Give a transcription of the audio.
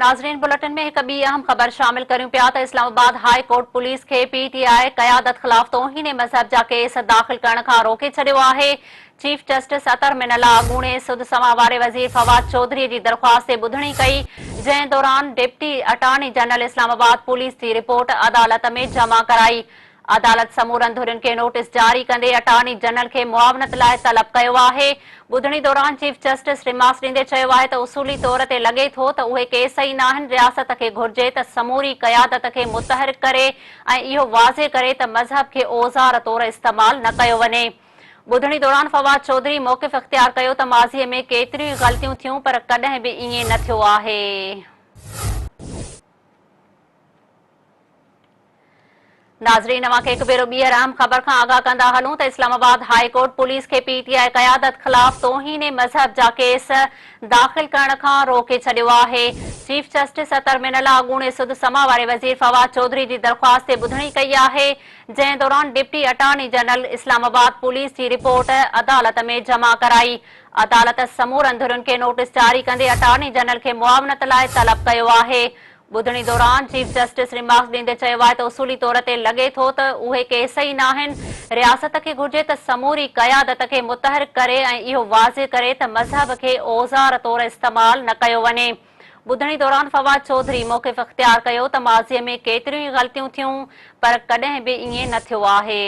ناظرين بلٽن ۾ هڪ ٻي اهم خبر شامل ڪريون پيا ته اسلام آباد هاء ڪورٽ پوليس کي پي ٽي آء قيادت خلاف توهين مذهب جا ڪيس داخل ڪرڻ کان روڪي ڇڏيو آهي. Chief justice Athar Minallah اڳوڻي سڌ سماء واري وزير فواد چوڌري جي درخواست تي ٻڌڻي ڪئي جنهن دوران deputy attorney general Islamabad police جي رپورٽ عدالت ۾ جمع ڪرائي. عدالت سمورن ڌرين کي نوٽيس جاري ڪندي اٽارني جنرل کي معاونت لاء طلب ڪيو آهي. ٻڌڻي دوران چيف جسٽس ريمارڪس ڏيندي چيو آهي ته اصولي طور تي لڳي ٿو ته اهي ڪيس ئي ناهن، رياست کي گهرجي ته سموري قيادت کي متحرڪ ڪري ۽ اهو واضح ڪري ته مذهب کي اوزار طور استعمال نه ڪيو وڃي. ٻڌڻي دوران فواد چوڌري موقف اختيار ڪيو ته ماضي ۾ ڪيتريون ئي غلطيون ٿيون پر ڪڏهن به ائين نه ٿيو آهي. ناظرين اوهان کي هڪ ڀيرو ٻيهر اهم خبر کان آگاهه ڪندا هلون ته اسلام آباد هاء ڪورٽ پوليس کي پي ٽي آء قيادت خلاف توهين مذهب جا ڪيس داخل ڪرڻ کان روڪي ڇڏيو آهي. چيف جسٽس اطهر من الله اڳوڻي سڌ سماء واري وزير فواد چوڌري جي درخواست تي ٻڌڻي ڪئي آهي جنهن دوران deputy attorney general Islamabad police جي رپورٽ عدالت ۾ جمع ڪرائي. عدالت سمورن ڌرين کي نوٽيس جاري ڪندي اٽارني جنرل کي معاونت لاء طلب ڪيو آهي. ٻڌڻي دوران چيف جسٽس ريمارڪس ڏيندي چيو آهي ته اصولي طور تي لڳي ٿو ته اهي ڪيس ئي ناهن، رياست کي گهرجي ته سموري قيادت کي متحرڪ ڪري ۽ اهو واضح ڪري ته مذهب کي اوزار طور استعمال نه ڪيو وڃي. ٻڌڻي دوران فواد چوڌري موقف اختيار ڪيو ته ماضي ۾ ڪيتريون ئي غلطيون ٿيون پر ڪڏهن به ائين نه ٿيو آهي.